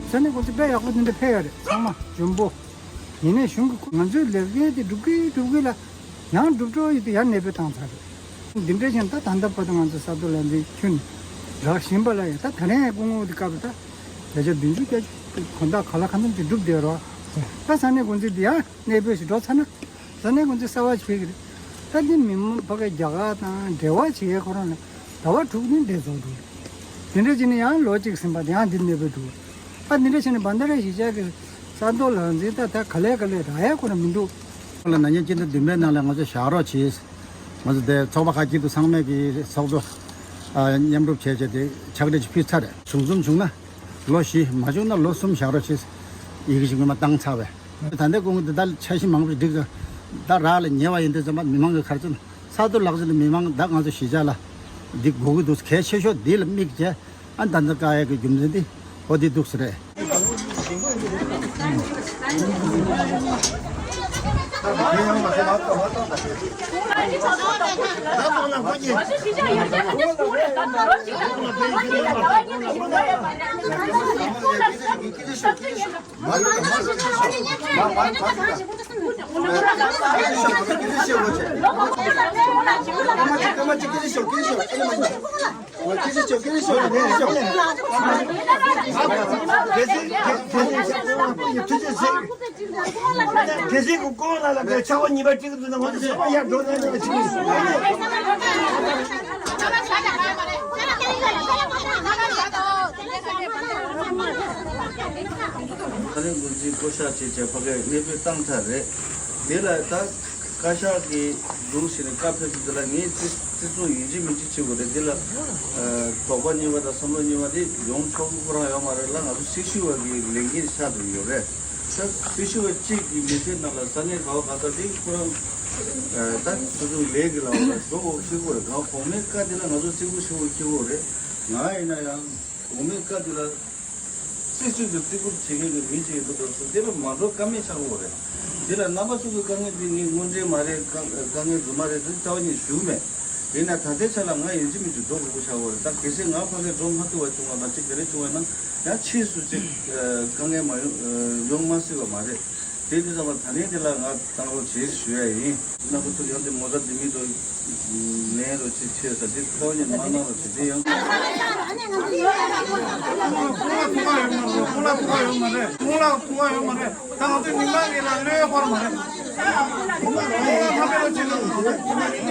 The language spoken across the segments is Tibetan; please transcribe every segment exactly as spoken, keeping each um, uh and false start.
ས་གནས་འགོ་འཛིན་དཔེ་ཡག་པོ་འདི་འདྲ་ཕེབས་ཡོད་རེད། ཚང་མ་འཇོན་པོ། ཡིན་ནའི་གཞུང་གི་ང་ཚོའི་ལས་འགན་དེ་སྒྲུབ་ཀྱི་སྒྲུབ་ཀྱི་ལ་ཡང་སྒྲུབ་འགྲོ་ཡི་དེ་ཡང་གནས་སྤོས་བཏང་ཚར་རེད། འདི་འདྲ་བཞིན་ད་ད་ལྟ་བར་དུ་ང་ཚོ་ས་རྡོ་ལག་འཛིན་ཁྱོན་རག་བཞིན་པ་ལ་ཡང་ད་ད་རིང་སྐུ་ངོ་དེ་སྐབས་ད་བརྒྱ་ཆ་བདུན་ཅུ་བརྒྱད་ཅུ་དོན་དག་ག་ལ་གང་འཚམ་ཅིག་སྒྲུབ་བསྡད་རོགས། ད་ས་གནས་འགོ་འཛིན་དེ་ཡང་གནས་སྤོས་ཤིག་འགྲོ་ཚར་ན། ས་གནས་འགོ་འཛིན་གསར་བ་ཞིག་ཕེབས་ཀྱི་རེད། ད་འདི་མི་མང་ཕ་གིའི་རྒྱ་གར་དང་འབྲེལ་བ་བྱེད་ཡས་ཁོ་རང་ལ་ཟླ་བ་དྲུག་ནས་འདས་རྫོགས་འགྲོ་རེད། དེ་འདྲ་བྱས་ནས་ཡང་ལོ་གཅིག་ཟིན་པ་དེ་ཡང་འདི་གནས་སྤོས་འགྲོ་རེད། ད་འདི་འདྲ་བྱས་ནས་བན་ད་ར་གཞིས་ཆགས་ཀྱི་ས་རྡོ་ལག་འཛིན་ད་ད་ག་ལེ་ག་ལེ་རག་ཡས་ཁོ་རང་མི་འདུག་ལ་ན་ནིང་སྤྱི་ཟླ་བདུན་པའི་ནང་ལ་ང་ཚོ་བཞག་རོགས་བྱས། ང་ཚོ་དེ་ཚོགས་པ་ཁག་གཅིག་ཏུ་ཚང་མས་ཀྱི་ཚོགས་གཙོ་མཉམ་རུབ་བྱས་བྱས་དེ་ཕྱག་བྲིས་ཅིག་ཕུལ་ཚར་རེད། བྱུང་ཚུལ་བྱུང་ན་ལོ་བཞི། མ་བྱུང་ན་ལོ་གསུམ་བཞག་རོགས་བྱས། ཡི་གེ་ཞིག་སྔོན་མ་བཏང་ཚར་བས། ད་ལྟའི་སྐུ་ངོ་འདི་ལྟར་འཆར་གཞི་མང་པོ་ཞིག་བསྒྲིགས། ད་རག་ལ་ཉེ་བ་ཡིན་དུས་ཙམ་པ་མི་མང་གི་ཁར་ཚུད་ས་རྡོ་ལག་འཛིན་དུ་མི་མང་ད་ང་ཚོ་གཞིས་ཆགས་ལ་འདི་དགོས་ཀྱི་འདུག་གལ་ཆེ་ཤོས་འདི་ལ་དམིགས་བྱས། ཨ་ད་ལྟ་བཀག་ཡག་གི་རྒྱུ་མཚན་འདི་ཨོ་འདི་འདུག་ཟེར་རེད། གལ་སྲིད་ཁོང་ལ་ལ་ཆགས་པ་གཉིས་པ་གཅིག་འདུག་ན་ང་ཚོ་ཚང་མ་ཡར་འགྲོ་ན་ཡང་ཅིག་ས་གནས་འགོ་འཛིན་བསྐོ་བཞག་བྱས་བྱས་ཕ་གིར་གནས་སྤོས་བཏང་ཚར་རེད། དེ་ལ་ད་བཀའ་ཤག་གིས་བཟུང་ཞིག་ནས་བཀའ་ཕེབས་ཚུལ་དེ་ལ་ངས་བརྩི་བརྩི་སྲུང་ཡིན་གཅིག་མིན་གཅིག་བྱེད་དགོས་རེད། དེ་ལ་དོགས་པ་གཉིས་པ་དང་བསམ་བློ་གཉིས་པ་དེ་ཡོང་ཆོག་གི་ཁོ་རང་ཡོད་མ་རེད་ལ། ང་ཚོ་སྲི་ཞུ་བ་གི་ལས་འགན་ཤར་དུ་ཡོད་རེད། ད་སྲི་ཞུ་བ་གཅིག་གི་མི་ཚེ་ནང་ལ་ས་གནས་ག་བ་ག་ས་དེ་ཁོ་རང་ད་སོ་སོའི་ལས་ཀྱི་ལམ་ལ་འགྲོ་དགོས་ཤེས་དགོས་རེད། གང་གོང་མའི་བཀའ་དེ་ལ་ང་ཚོ་བརྩི་བཀུར་ཞུ་དགོས་ཤེས་དགོས་རེད། ང་ཡིན་ན་ཡང་གོང་མའི་བཀའ་དེ་ལ། སྲིད་ཇུས་དེ་བརྩི་བཀུར་བྱེད་མཁན་གྱི་མི་ཅིག་ཡོད་དུས་སྐབས་སུ་དེ་ལ་མ་འགྲོ་ཀ་མེད་ཆགས་ཀྱི་ཡོད་རེད། དེ་ལ་རྣམ་པ་ཚོ་གི་དཀའ་ངལ་དེ་ངས་དངོས་འབྲེལ་མ་རེད། དཀའ་དཀའ་ངལ་རྫུན་མ་རེད་ཟེར་རྩ་བ་ཉིད་ཞུ་གི་མེད། ཡིན་ན་ད་ལྟའི་ཆ་ལ་ང་ཡིན་གཅིག་མིན་གཅིག་འགྲོ་དགོས་པ་ཆགས་ཀྱི་ཡོད་རེད། ད་གལ་སྲིད་ང་ཕ་གིར་འགྲོ་མ་ཐུབ་པ་བྱུང་བ་དང་གཅིག་དེ་འདྲ་བྱུང་བ་ན་ཡང་ཕྱིས་སུ་ཅིག་དཀའ་ངལ་མ་ཡོང་ཡོང་མ་སྲིད་པ་མ་རེད། དེ་དུས་ཙམ་པ་ད་ནས་དེ་ལ་ང་བཏང་རོགས་བྱེད་ཞུ་ཡ་ཡིན། རྣམ་པ་ཚོ་ཡང་དེ་ངོ་ཚ་དེ་མི་འདུག་ལན་རོ་ཅིག་ཆེ་ས་དེ་ཁ་བ་ཉིད་མ་གནང་རོ་ཅིག་དེ་ཡང་། ཁོང་ལ་ཁོ་བ་ཡོད་མ་རེད། ཁོང་ལ་ཁོ་བ་ཡོད་མ་རེད། ཁོང་ལ་ཁོ་བ་ཡོད་མ་རེད། ད་ང་ཚོའི་མི་མང་གི་ལ་གནོད་ཡོད་ཁོ་ར་མ་རེད། ཁོང་ལ་ཁོ་བ་ཡོད་མ་རེད།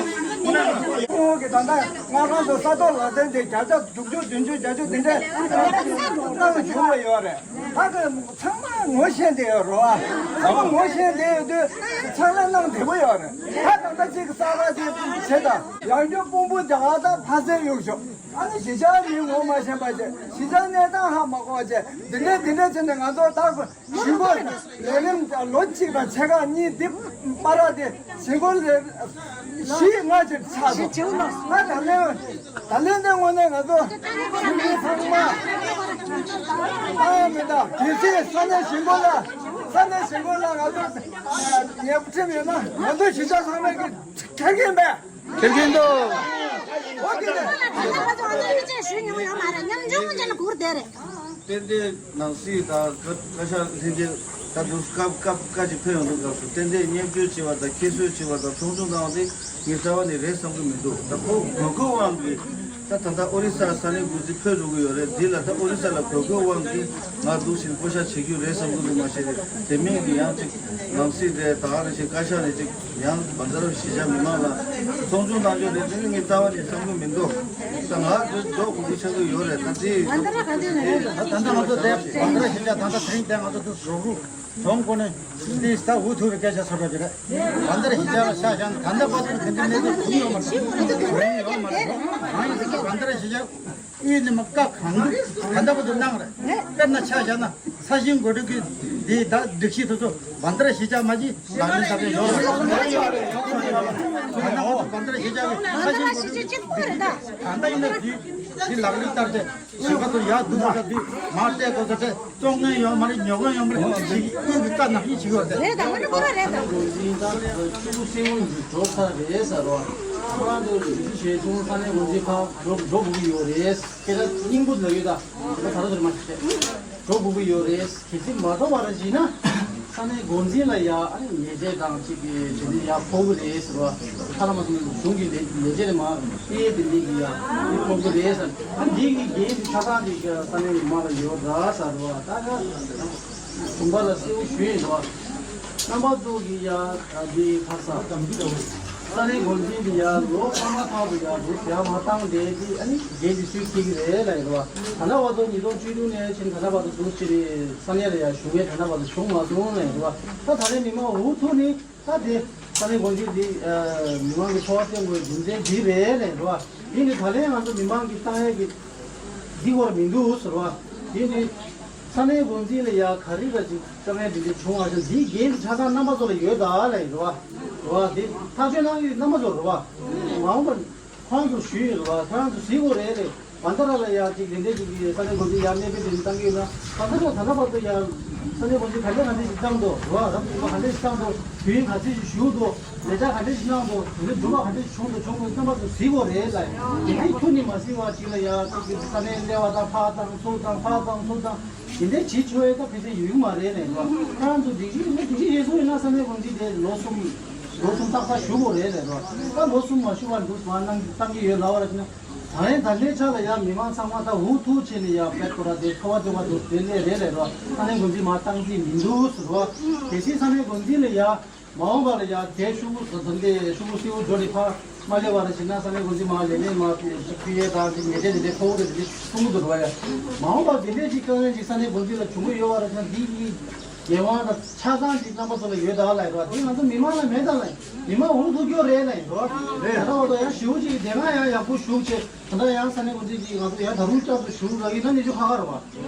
ཁོང་གི་ད་ལྟ་སྔར་གང་དུ་ས་ཐོག་ལག་རྩལ་དེ་བརྒྱ་ཆ་དྲུག་ཅུ་བདུན་ཅུ་བརྒྱད་ཅུ་དེ་འདྲས་བཏང་བྱུང་བ་ཡོད་རེད། ད་གི་ཚང་མ་ངོ་ཤེས་བསྡད་ཡོད་རེད་བ། ཚང་མ་ངོ་ཤེས་བསྡད་ཡོད་དུས་ཕྱག་ལས་གནང་བདེ་པོ་ཡོད་རེད། ད་ད་ལྟ་གཅིག་གི་གསར་པ་དེ་བྱེད་དང་ཡང་སྐྱོ་དཔུང་པོ་རྒྱ་གར་དང་ཕ་སའི་གཡུག་ཞོག་ཨ་ནི་གཞིས་ཆགས་མིང་ངོ་མ་ཤེས་པ་བྱས། གཞིས་ཆགས་གནས་སྟངས་ཧ་མ་གོ་བ་བྱས། འདི་འདྲས་འདི་འདྲས་བྱས་ནས་ང་ཚོ་ད་གི་ཞུ་དགོས་ལས་རིམ་ལོ་གཅིག་དང་ཕྱེད་ཀ་གཉིས་འདི་པར་དེ་བྱེད་དགོས་ལས་བཞི་ལྔ་ཅིག་ཆགས་སོང་། ང་ད་ལན། ད་ལན་དེ་དངོས་གནས་ང་ཚོ་ཡུལ་མི་ཚང་མ་ཨ་མི་དང་གལ་སྲིད་ས་གནས་གཞིས་འགོ་ལ་ས་གནས་གཞིས་འགོ་ལ་ང་ཚོ་ཉེས་པ་ཁྲིམས་ཡོད་ན་ང་ཚོ་གཞིས་ཆགས་ཚང་མས་ཀྱི་ཁེར་གིན་པས། ཁེར་གིན་དུ། ཨོ་དེ་རེད། ང་ཚོ་ང་ཚོ་ཡིད་ཆེས་ཞུ་མྱོང་ཡོད་མ་རེད། ཉམ་ཆུང་ཅན་ལ་གུར་དེ་རེད། ཏན་ཏན་ནང་སྲིད་དང་བཀའ་བཀའ་ཤག་ལྷན་རྒྱས་ད་དུང་སྐབས་སྐབས་བཀའ་ཅིག་ཕེབས་ཡོང་དུས་སྐབས་སུ་ཏན་ཏན་མཉམ་སྐྱོད་བྱེད་པ་དང་ཁྱད་གསོད་བྱེད་པ་དང་མཐོང་ཆུང་གནང་བ་དེ་ངས་རྩ་བ་ནས་རེད་བསམ་གྱི་མི་འདུག་ད་ཁོ་དགོས་མཁོ་དབང་གིས་ད་ད་ལྟ་ཨོ་རི་ས་ས་གནས་འགོ་འཛིན་ཕེབས་འགྲོ་གི་ཡོད་རེད། འདི་ལ་ད་ཨོ་རི་ས་ལ་དགོས་མཁོ་དབང་གིས་ང་འདུག་བཞིན་བསྐོ་བཞག་བྱེད་རྒྱུ་རེད་བསམ་གྱི་འདུག་མ་གཞི་རེད། དེ་མིན་གྱི་ཡང་ཅིག་ནང་སྲིད་རེད། ད་ག་རེ་བྱེད། བཀའ་ཤག་རེད། ཅིག་ཡང་བན་དྷ་ར་གཞིས་ཆགས་མི་མང་ལ་མཐོང་ཆུང་གནང་རྒྱུ་རེད། དེ་ནི་ངས་རྩ་བ་ནས་བསམ་གྱི་མི་འདུག་ད་ང་ཚོས་འགྲོ་དགོས་ཀྱི་ཆགས་ཀྱི་ཡོད་རེད། ད་དེ་བན་དྷ་ར་ག་འདྲ་ཡོད་རེད། ད་ད་ལྟ་ང་ཚོ་དེ་བན་དྷ་ར་གཞིས་ཆགས་ད་ལྟ་དེ་རིང་དེ་ང་ཚོ་དུ་རོགས་རུ། རྫོང་ཁོ་ནས་དེ་ས་འུ་ཐུག་རེ་སྐད་ཆ་ཚོར་བ་ཅི་རེད། བན་དྷ་ར་གཞིས་ཆགས་ལ་ཆ་བཞག་ན་ད་ལྟ་བར་དུ་ག་འདྲ་གནས་ཚུལ་གང་ཡོད་མ་རེད། གང་ཡོད་མ་རེད། རང་ཡིན་ཟེར་ན་བན་དྷ་ར་གཞིས་ཆགས་དབུས་ནས་མ་བཀའ་གང་འདུག་ད་ལྟ་བར་དུ་གནང་རེད། དཔེར་ན་ཆ་བཞག་ན་ས་ཞིང་འགོ་ཁྲིད་ཀྱི་འདི་ད་སྒྲིག་གཞི་དེ་ཚོ་བན་དྷ་ར་གཞིས་ཆགས་མ་གཞི་ལག་ལེན་བསྟར་གྱི་ཡོད་རེད། ད་ལྟ་ཡིན་ན་འདི་འདི་ལག་ལེན་བསྟར་ཏེ་ཞིང་ཁ་དུ་ཡར་འདུག་པ་འདི་མར་བལྟས་དགོས་ས་རེད། བཙོང་མཁན་ཡོད་མ་རེད། ཉོ་མཁན་ཡོད་མ་རེད། ཞིག་ཀུན་གྱི་བཀའ་ནང་བཞིན་བྱེད་དགོས་རེད། རེད་དང་མ་རེད་ཁོ་ར་རེད་དང་། ཆུ་བོ་སེའུ་འགྲོ་ཚར་རེད་ཟེར་རོ། ཁོ་རང་ཚོ་ཞུ་ཞུ་བྱས་བྱུང་ས་གནས་འགོ་འཛིན་ཁག་འགྲོ་འགྲོ་དགོས་ཀྱི་ཡོད་རེད། སྐད་ཆ་སྙིང་པོ་ལབ་ཡོད་ད། ད་ད་ད་ད་མ་བྱེད། འགྲོ་དགོས་ཀྱི་ཡོད་རེད། གལ་སྲིད་མ་འགྲོ་བ་ར་བྱས་ན། ས་གནས་འགོ་འཛིན་ལ་ཡ་ཨ་ནི་ཉེས་ཆད་དང་གཅིག་གི་དེ་འདྲ་ཡ་ཕོག་གི་རེད་ཟེར་བ། ཁ་ལ་མ་སོང་ན་གཞུང་གི་ལས་ལས་བྱེད་ལ་མ་ཨེ་དེ་འདྲ་གི་ཡ་ཨེ་ཕོག་གི་རེད་ཟེར། ཨ་འདི་གི་འགན་དེ་ཆ་ཚང་དེ་ས་གནས་མི་མང་ལ་ཡོད་ར་ཟེར་བ། ད་ག་གཞུང་པ་ལ་གསལ་པོ་ཞུས་ཡིན་ར། རྣམ་པ་ཚོ་གི་ཡ་འདི་ཁ་ས་ས་གནས་འགོ་འཛིན་དེ་ཡ་ལོ་ཁ་མ་ཐག་ཏུ་ཡ་འདུག་ཡ་མ་བཏང་དེ་དེ་ཨ་ནི་འགན་དེ་སུས་འཁྱེར་གི་རེད་ལབ་ཡིན་ར། ད་ལྟ་བར་དུ་ཉིས་སྟོང་བཅུ་དྲུག་ནས་ཕྱིན་ད་ལྟ་བར་དུ་འདུག་ཅི་རེད། ས་གནས་ལ་ཡ་ཞུ་མཁན་ད་ལྟ་བར་དུ་བྱུང་མ་སོང་ལབ་ཡིན་ར། ད་ད་རེས་མི་མང་འུ་ཐུག་ནི་ད་དེ་ས་གནས་འགོ་འཛིན་འདི་མི་མང་གི་འཚོ་བ་སྐྱོང་དགོས་རྒྱུ་མཚན་འདི་རེད་ལབ་ཡིན་ར། འདི་ནི་ད་ལན་ང་ཚོ་མི་མང་གི་བཏང་ཡས་ཀྱི་འདི་སྐོར་མི་འདུག་ཟེར་བ། འདི་ནི་ས་གནས་འགོ་འཛིན་ལ་ཡ་ག་རེ་ར་ཅིག་བཀའ་མོལ་འདི་འདྲ་བྱུང་བ་ཞིག་འདིའི་འགན་དེ་ཆ་ཚང་རྣམ་པ་ཚོ་ལ་ཡོད་ད་ལབ་ཡིན་ར། ར་འདི་ཐག་གཅོད་གནང་ཡོད་རྣམ་པ་ཚོ་ར། མ་འོངས་པར་ཁོང་ཚོ་ཞུས་ཡོད་ར། ཁོང་ཚོ་གཟིགས་དགོས་རེད་ལབ། བན་ད་ར་ལ་ཡ་ཅིག་དེ་འདྲས་ཅིག་གི་ས་གནས་འགོ་འཛིན་ཡ་གནས་སྤོས་དེ་འདྲ་བཏང་གི་ཡོད་ན། བན་ད་ར་ད་ལྟ་བར་དུ་ཡ་ས་གནས་འགོ་འཛིན་ག་འདྲས་ག་འདྲས་ཅིག་བཏང་འདུག་ར། རབ་ཏུ་ག་འདྲས་ཅིག་བཏང་འདུག་དུས་ཡུན་ག་ཚོད་ཅིག་བཞུགས་འདུག་ལས་ཀ་ག་འདྲས་ཅིག་གནང་འདུག་དེ་འདྲས་གྲུབ་པ་ག་འདྲས་ཅིག་བྱུང་འདུག་བྱུང་འདུག་རྣམ་པ་ཚོ་གཟིགས་དགོས་རེད་ལབ། དེ་འདྲས་ཁྱོན་ནས་མ་གཟིགས་པ་ཅིག་ལ་ཡ་ཅིག་གི་ས་གནས་སླེབས་པ་དང་ཕར་བཏང་ཚུར་བཏང་ཕར་བཏང་ཚུར་བཏང་དེ་འདྲས་བྱེད་ཆོག་ཡས་ད་ཕལ་ཆེར་ཡོད་ཀྱི་མ་རེད་ལབ་ར། ཁོ་རང་ཚོ་སྒྲིག་གཞི་ནི་སྒྲིག་གཞི་ཡོད་ཚོད་ཡིན་ན་ས་གནས་འགོ་འཛིན་དེ་ལོ་གསུམ་ལོ་གསུམ་ཏག་ཏག་བཞུགས་དགོས་རེད་ལབ་ར། ད་ལོ་གསུམ་མ་བཞུགས་པར་འདུག་མ་གནང་བཏང་གི་ཡོད་ལབ་པ་ར་ཅིག་ན། ད་ལན་ད་ལྟའི་ཆ་ལ་ཡ་མི་མང་ཚང་མ་ད་འུ་ཐུག་བྱས་ནས་ཡ་དཔེ་ཁོ་ར་དེ་ཁ་བ་ཚོ་བ་དུ་དེ་ལས་རེད་ལས་རོ། ས་གནས་འགོ་འཛིན་མ་བཏང་རྩིས་མི་འདུག་ཟེར་རོ། གལ་སྲིད་ས་གནས་འགོ་འཛིན་ལ་ཡ་མ་འོངས་པ་ལ་ཡ་དེ་ཤུགས་ཟ་ཟ་འདི་ཤུགས་སེའུ་འགྲོ་ལི་ཕ་མ་ལས་བ་ར་ཞིག་ན་ས་གནས་འགོ་འཛིན་མ་ལས་ལས་མ་ཕི་ཕི་ཡེ་དང་འདི་ཉེ་དེ་འདི་འདྲའི་ཕོག་རེ་འདི་འདྲའི་གསུང་གི་འདུག་ར་ཡ། མ་འོངས་པ་འདི་འདྲའི་ཅིག་དཀའ་ངལ་ཅིག་ས་གནས་འགོ་འཛིན་ལ་བྱུང་གི་ཡོད་བ་ར་ཞིག་ན་འདི་གི་འགན་དབང་དང་ཆ་ཚང་ཅིག་རྣམ་པ་ཚོ་ལ་ཡོད་ད་ལ་ཡ་རོ། འདི་ང་ཚོ་མི་མང་ལ་མེད་ད་ལ་ཡ། མི་མང་འུ་ཐུག་སྐྱོ་རེད་ལ་ཡ་རོ། ད་ལྟ་བ་དང་ཡང་ཞུ་ཅིག་དེ་སྔ་ཡང་ཡག་པོ་ཞུ་ཆེ། ད་ལྟ་ཡང་ས་གནས་འགོ་འཛིན་གྱིས་ང་ཚོ་ཡང་ད་རུང་བསྐྱར་དུ་ཞུ་རག་གི་ན་ནི་ཅུ་ཁ་ཁ་རེད་བ།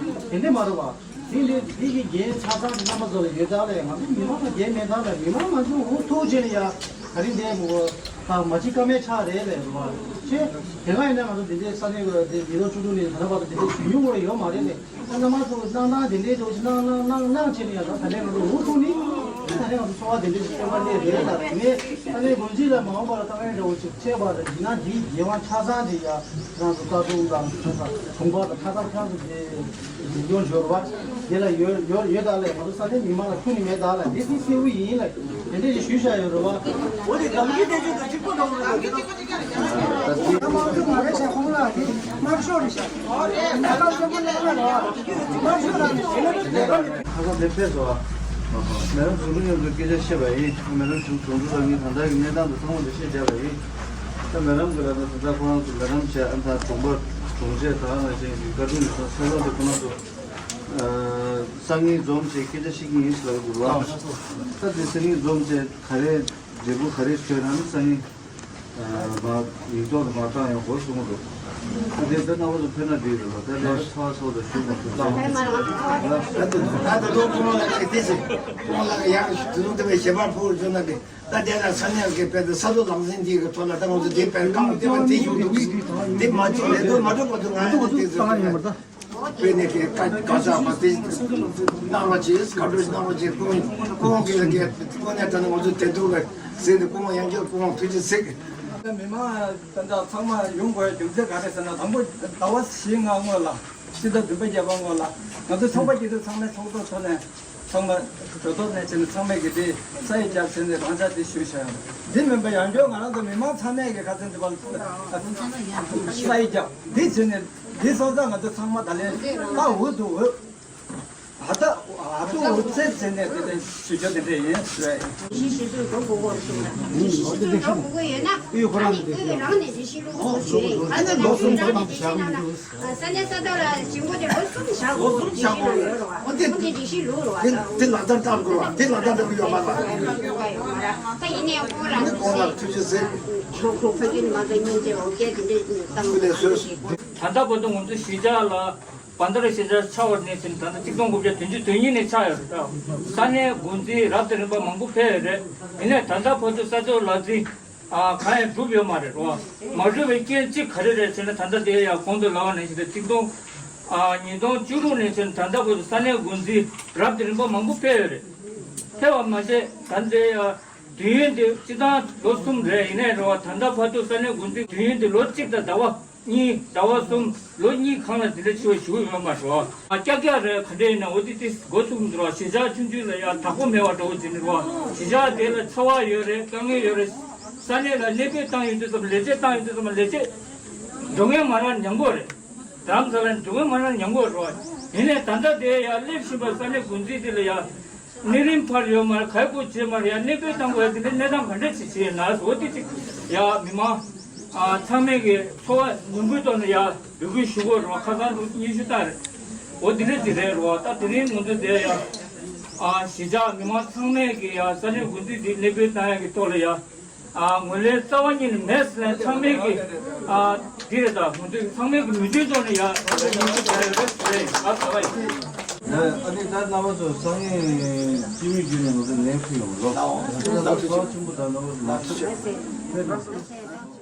དེ་འདྲས་མ་རེད་བ། དེ་འདྲས་འདི་གི་འགན་ཆ་ཚང་གི་རྣམ་པ་ཚོ་ལ་ཡོད་ད་ལ་ཡ། ང་ཚོ་མི་མང་ལ་འགན་མེད་ད་ལ་ཡ། མི་མང་ང་ཚོ་འུ་ཐུག་བྱས་ནས་ཡ་ག་རེ་འདས་མོ་ད་མ་ཅིག་ཀ་མེད་ཆགས་རེད་ལ་ཡ་རེད་བ། ཆེ། དེ་སྔ་ཡིན་ན་ང་ཚོ་འདི་འདྲས་ས་གནས་གི་འདི་མི་ལོ་བཅུ་དྲུག་ནས་ད་ལྟ་བར་དུ་འདི་འདྲས་ཞུ་མྱོང་བ་ཡོད་མ་རེད་ལ་ཡ། ཨ་ན་མ་ཚོ་གནང་སྟངས་དེ་འདྲའི་འདྲ་བོ་ཞིག་གནང་གནང་གནང་གནང་བྱས་ནས་ཡང་ད་ད་ལན་ང་ཚོ་འུ་ཐུག་ནི་ད་ལན་ང་ཚོ་འཚོ་བ་དེ་འདྲ་ཞིག་སྐྱེལ་མ་ནས་རེད། ད་དེ་ནས་ད་ལན་འགོ་འཛིན་ལ་མ་འོངས་པ་ལ་ད་ལན་འདྲ་བོ་ཞིག་ཆད་པ་རེད་ཡིན་ན་འདིའི་འགན་དབང་ཆ་ཚང་དེ་ཡང་ང་ཚོ་ལྟ་སྲུང་དང་ཆ་ཚང་གྲོང་པ་དང་ཁ་ཐག་ཁྱང་དུ་དེ་འཛིན་སྐྱོང་འབྱོར་བ་དེ་ལ་ཡོད་ཡོད་ཡོད་ད་ལས་ང་ཚོ་ས་གནས་མི་མང་ལ་ཁུངས་ནི་མེད་ད་ལ་འདི་སྲིད་སྲིད་བུ་ཡིན་ལ། དེ་འདྲ་ཞིག་ཞུས་བཞག་ཡོད་རེད་བ། འོ་དེ་གང་གི་དེ་ཚོ་གཅིག་པོ་འགྲོ་གི་རེད། དམངས་གཙོ་མ་རེད་ཤག་ཁོང་ལ་གི་དམར་ཤོག་རེད་ཤག་དམར་ཤོག་ལ་ནི་དམར་ཤོག་ལ་ནི་ཁ་སང་དེ་ཕེབས་སོང་། མེ་རམ་ཟུར་པ་མཉམ་དུ་སྐད་ཆ་བཤད་པ་ཡིན། མེ་རམ་ཆུང་ཆུང་དུ་རང་གི་ད་ལྟ་གི་གནས་སྟངས་དང་ཚང་མ་དེ་བཤད་བྱས་པ་ཡིན། ད་མེ་རམ་གི་ལ་ད་ད་ལྟ་ཁོ་རང་ཚོ་མེ་རམ་བྱས་ཨ་ད་གྲོང་པ་གྲོང་ཆས་ད་ང་ཅན་གི་བཀའ་དྲུང་གི་ས་ས་ལ་དེ་ཁོ་རང་ཚོ། སང་ཉིན་འཛོམས་བྱས་སྐད་ཆ་བཤད་ཀྱི་ཡིན་ཟེར་ལབ་འདུག་ལ། ད་དེ་སང་ཉིན་འཛོམས་བྱས་ག་རེ་འབྲས་བུ་ག་རེ་ཐོན་ན་ནི་སང་ཉིན་མ་ཡིག་ཐོག་ཏུ་མ་བཏང་ཡོང་དགོས་གསུངས་འདུག་ད་དེ་ད་རྣམ་པ་ཚོ་ཕེབས་ན་འགྲིག་རེད་ལ། ད་ལས་ཚ་བ་ཚ་བ་དང་ཞུ་མ་ཐུབ་ཙང་། ད་ད་དུང་ཁོང་ལ་ཁེ་ཏེ་ཟེར་ཁོང་ལ་ཡང་དུ་དུང་དེ་བས་ཞེ་པར་ཕུག་བརྗོད་ན་དེ། ད་དེ་ལ་ས་གནས་ཀྱི་དཔེ་དེ་ས་ཐོ་ལམ་སེང་འདི་གི་ཐོག་ལ་ད་ང་ཚོ་དེ་དཔེ་རྐང་དེ་བ་དེ་ཞུ་འདུག་དེ་མ་བྱུང་ལས་དོན་མ་གྲུབ་པ་དུ་ང་ཚོ་དེ་ཚོ་དཔེ་ནས་ཀྱི་ཀ་ཀ་ས་པ་དེ་གནང་བ་བྱས་ག་འདྲ་གནང་བ་བྱས་ཀུན་ཀུན་གྱི་ལ་གི་ཀུན་ནས་ད་ནི་ང་ཚོ་དེ་འདུག་གི་ཟེར་ནས་ཀུན་མ་ཡང་བསྐྱར་ཀུན་ཐུགས་རྗེ་གཟིགས། མི་མང་ད་ལྟ་ཚང་མ་ཡོང་དགོས་རྒྱུ་མཚན་ག་རེ་ཟེར་ན་དང་པོ་ཟླ་བ་བཞི་ལྔ་སྔོན་ལ་སྤྱི་ཟླ་བདུན་པ་བརྒྱད་པ་སྔོན་ལ་ང་ཚོ་ཚོགས་པ་སྐྱིད་སྡུག་ཚང་མའི་ཚོགས་གཙོ་ཐོག་ནས། ཚང་མ་གྲོས་ཐོག་ནས་བྱས་ནས་ཚང་མས་ཀྱི་དེ་ས་ཡིག་རྒྱབ་བྱས་ནས་རང་འཇགས་དེ་ཞུས་བཞག་ཡོད། འདི་མིན་པ་ཡང་བསྐྱར་ང་རང་ཚོ་མི་མང་ཚང་མས་ཀྱི་ཁ་སང་དེ་བར་ས་ཡིག་རྒྱབ་འདི་བྱས་ནས་འདི་སོང་ཙང་ང་ཚོ་ཚང་མ་ད་ལན་ད་འུ་ཐུག་འུ་ཧ་ད་ཧ་ཐུག་འུ་ཚེ་བྱས་ནས་དེ་དེ་ཞུ་ཆོག་དེ་འདྲས་ཡིན་ཟེར། ཞི་ཞི་དུས་འགྲོ་དགོས་སྐོར་གསུངས་ན་ཞི་ཞི་དུས་འགྲོ་དགོས་ཀྱི་ཡོད་ན་ཨ་ནི་ཨུ་རང་ནས་ཞི་ཞི་ལུགས་སྐོར་ཞུ་རེད། ཨ་ནི་ལོ་གསུམ་ཐོག་ཏུ་བཞག་མི་འདུག་ས་གནས་ས་ཐོག་ལ་ཞིང་པ་དེ་ལོ་གསུམ་བཞག་དགོས་ལོ་གསུམ་བཞག་དགོས་རེད། ཨོ་དེ་ཁོང་གི་སྒྲིག་གཞི་ལུགས་རེད་བ། དེ་ལག་བསྟར་བཏང་དགོས་རེད་བ། དེ་ལག་བསྟར་བཏང་གི་ཡོད་མ་རེད་བ། ད་ཡིན་ནའི་ཁོང་རང་ནི་ཁོང་ལ་ཐུགས་རྗེ་གཟིགས། ཁོང་ཁོང་ཕ་གི་ནི་མ་གི་སྙིང་རྗེ་འོ་སྐད་དེ་འདྲས་བཏང་དགོས་ལས་བཟོས། ད་ལྟ་བར་དུ་ང་ཚོ་གཞིས་ཆགས་ལ། བ་ད་ར་ཤེས་བྱ་ཆགས་པ་ནས་བྱས་ནས་ད་ལྟ་གཅིག་སྟོང་དགུ་བརྒྱ་བདུན་ཅུ་དོན་གཉིས་ནས་ཆགས་ཡོད་རེད། ད་ས་གནས་འགོ་འཛིན་རབ་དང་རིམ་པ་མང་པོ་ཕེབས་ཡོད་རེད། ཡིན་ནའི་ད་ལྟ་བར་དུ་ས་ཕྱོགས་ལག་འཛིན་ཨ་གང་ཡང་གྲུབ་ཡོད་མ་རེད་རོ། མ་གྲུབ་པའི་རྐྱེན་གཅིག་ག་རེ་རེད་ཟེར་ན། ད་ལྟ་དེ་ཡང་གོང་དུ་ལབ་པ་ནང་བཞིན་རེད། གཅིག་སྟོང་ཨ་ཉིས་སྟོང་བཅུ་དྲུག་ནས་བྱས་ནས་ད་ལྟ་བར་དུ་ས་གནས་འགོ་འཛིན་རབ་དང་རིམ་པ་མང་པོ་ཕེབས་ཡོད་རེད། ཕེབས་པ་མ་ཟད་ད་ལྟ་ཡང་དུས་ཡུན་དེ་སྤྱི་བཏང་ལོ་གསུམ་རེད། ཡིན་ནའི་རེད་བ། ད་ལྟ་བར་དུ་ས་གནས་འགོ་འཛིན་དུས་ཡུན་དེ་ལོ་གཅིག་དང་ཟླ་བ་གཉིས་ཟླ་བ་གསུམ་ལོ་གཉིས་གང་ལ་དེ་འདྲ་ཞུ་བ་ཞུ་ཡོད་མ་རེད་བ། ཨ་ཀྱག་ཀྱག་རེད། ག་འདྲ་ཡིན་ན་འོ་དེ་དེ་འགོ་ཚུགས་འདུག་ར། གཞིས་ཆགས་ཆུང་ཆུང་ལ་ཡང་བདག་པོ་མེད་པ་འདྲ་བོ་ཅིག་ནི་རེད་བ། གཞིས་ཆགས་དེ་ལ་འཚོ་བ་ཡོད་རེད། དཀའ་ངལ་ཡོད་རེད། ས་གནས་ལ་གནས་སྤོས་བཏང་ཡོང་དུས་ཙམ་ལས་བྱེད་བཏང་ཡོང་དུས་ཙམ་ལས་བྱེད་འགྲོ་མཁན་མ་རག་ཉམས་པོ་རེད། རྡ་རམ་ས་ལ་འགྲོ་མཁན་མ་རག་ཉམས་པོ་རེད་བ། ཡིན་ནའི་ད་ལྟ་དེ་ཡང་སླེབས་བཞིན་པ་ས་གནས་འགོ་འཛིན་དེ་ལ་ཡང་གནས་རིམ་ཕར་ཡོད་མ་རེད། ག་རེ་བྱས་མ་རེད། ཡང་གནས་སྤོས་བཏང་དགོས་ཡ་དེ་འདྲའི་གནས་སྟངས་ག་འདྲ་ཅིག་བྱས་ཡོད་ན་འོ་དེ་ཅིག་ཡང་མི་མང་ཨ་ཚང་མས་ཀྱི་འཚོ་བ་ཉུང་པོའི་ཐོག་ནས་ཡང་འབོད་སྐུལ་ཞུ་དགོས་རེད་བ། ཁ་སང་ལོ་ཉི་ཤུ་ལྟར་འོ་དེ་འདྲ་ཅིག་རེད་རེད་བ། ད་དེ་རིང་ང་ཚོ་དེ་ཡང་ཨ་གཞིས་ཆགས་མི་མང་ཚང་མས་ཀྱི་ཡང་ས་གནས་འགོ་འཛིན་དེ་གནས་སྤོས་བཏང་ཡ་གི་ཐོག་ལ་ཡང་ཨ་ངོས་ལེན་རྩ་བ་ཉིད་ནས་མེད་ཟེར་ནས་ཚང་མས་ཀྱི་ཨ་འདི་རེད། ད་ང་ཚོས་ཚང་མས་ཀྱི་མོས་མཐུན་ཐོག་ནས་ཡ་ཉིན་ཞུ་བྱས་ཡོད་རེད། རེད། ཨ་ད་བ་ཡིན། ཨ་ནི་ད་རྣམ་པ་ཚོ་སང་ཉིན་སྤྱི་མོས་བརྒྱུད་ནས་ང་ཚོ་ལན་ཕུལ་ཡོང་ལོ། ད་ཚོགས་ཆེན་པོ་དང་རྣམ་པ་ཚོ་མ་ཚོགས།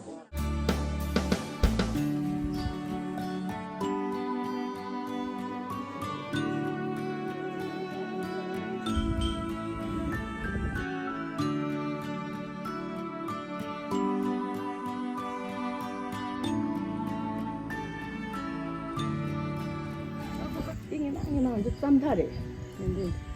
ཏིང་ངེ་ནང་ངེ་ནང་འདི་ཙམ་ཐག་རེད།